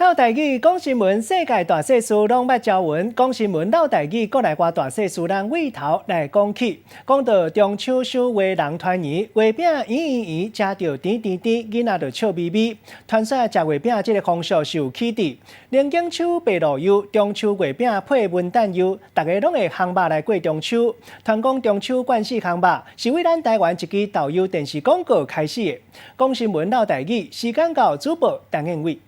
嘮台語講新聞，世界大細事攏捌朝聞。講新聞嘮台語，國內外大細事，咱對頭來講起。講到中秋賞月人團圓，月餅圓圓圓，食著甜甜甜，囡仔就笑眯眯。傳說食月餅這个風俗是有起佇龍井手白露柚，中秋月餅配文旦柚，逐家攏會烘肉來過中秋。傳講中秋灌死烘肉，是為咱台灣一支豆油電視廣告開始的。講新聞嘮台語，時間到，主播陳燕偉。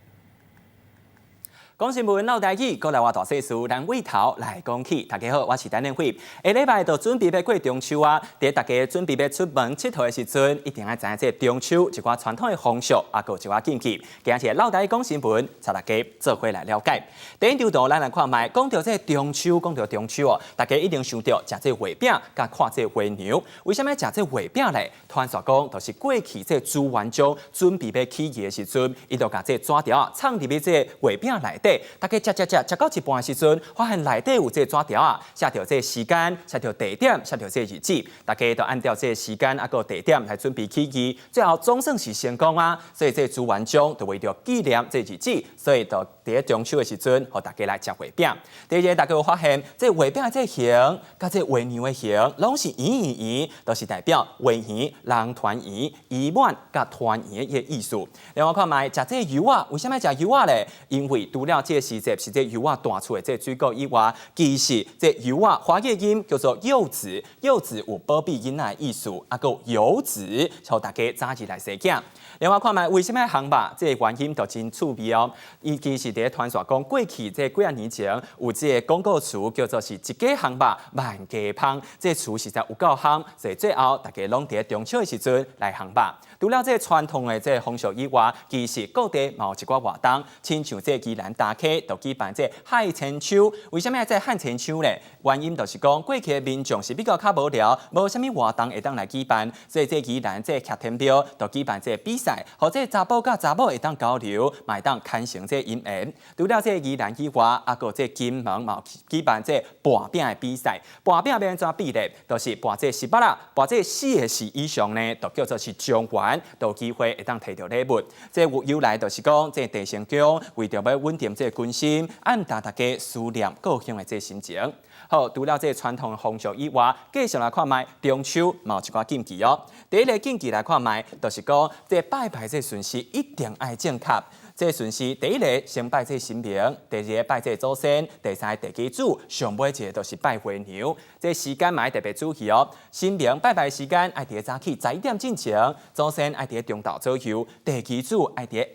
講新聞嘮台語，國內外大細事，咱對頭來講起。大家好，我是陳連輝。下禮拜就準備欲過中秋啊！佇大家準備欲出門𨑨迌的時陣，一定愛知影這中秋一寡傳統的風俗，啊，閣有一寡禁忌。今日嘮台語講新聞，帶大家做伙來了解。第一張圖，咱來看覓，講著這中秋，講著中秋哦，大家一定想著食這月餅，佮看這月娘。為啥物食這月餅咧？傳說講，就是過去這朱元璋準備欲起義的時陣，伊就共這紙條仔藏入去這月餅內底。大家食食食食到一半的時陣，發現內底有這紙條仔，寫著這時間，寫著地點，寫著這日子，大家就按照這時間啊閣地點來準備起義，最後總算是成功啊！所以這朱元璋就為著紀念這日子，所以就佇中秋的時陣，予大家來食月餅。第二個，大家有發現，這月餅這形，佮這月娘的形，攏是圓圓圓，都是代表月圓人團圓、圓滿佮團圓的意思。另外看覓，食這柚仔，為啥物食柚仔咧？因為除了這時節是這柚仔彈出的這水果以外，其實這柚仔華語音叫做柚子，柚子有保庇囡仔的意思，啊，閣有游子，予大家早日來生囝。另外看覓，為啥物烘肉？這個原因就真趣味哦。伊其實佇咧傳說講，過去這幾仔年前有這個廣告詞叫做是一家烘肉，萬家芳。這詞實在有夠烘，所以最後大家攏佇咧中秋的時陣來烘肉。除了這傳統的這風俗以外，其實各地嘛有一寡活動，親像這宜蘭大溪就舉辦這旱千秋。為啥物這旱千秋咧？原因就是講過去的民眾是比較較無聊，無啥物活動會當來舉辦，所以這宜蘭這徛天廟就舉辦這比賽，予這查埔佮查某會當交流，嘛會當牽成這姻緣。除了這宜蘭以外，啊，閣這金門嘛舉辦這跋餅的比賽。跋餅欲按怎比咧？就是跋這十八啦，跋這四个字以上呢，就叫做是狀元，就有機會會當提著禮物。這有由來就是講，這鄭成功為著欲穩定這軍心，暗淡大家思念故鄉的這心情。好，除了這傳統風俗以外，繼續來看覓中秋嘛有一寡禁忌哦。第一个禁忌來看覓，就是講這拜拜這順序一定愛正確。這順序，第一个先拜這神明，第二个拜這祖先，第三个地基主，上尾一个就是拜月娘。這時間嘛愛特別注意哦。神明拜拜時間愛佇早起11點進前，祖先愛佇中晝左右，地基主愛佇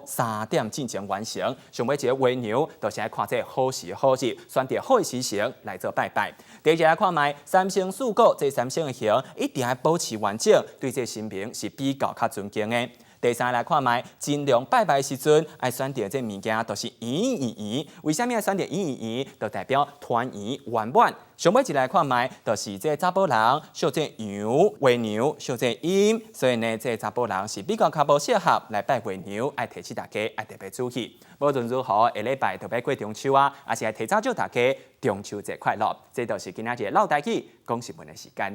下晡3點進前完成。上尾一个月娘，就是愛看這好時好日，選擇好的時辰來做拜拜。第二來看覓，三牲四果這三牲的形一定愛保持完整，對這神明是比較較尊敬的。第三來看覓，盡量拜拜時陣愛選擇這物件，都是圓圓圓。為啥物愛選擇圓圓圓？就代表團圓圓滿。上尾一來看覓，就是這查埔人屬這陽，月娘屬這陰，所以呢，這查埔人是比較較無適合來拜月娘，愛提醒大家愛特別注意。無論如何，下禮拜就欲過中秋啊，也是愛提早祝大家中秋節快樂。這就是今仔日嘮台語講新聞的時間。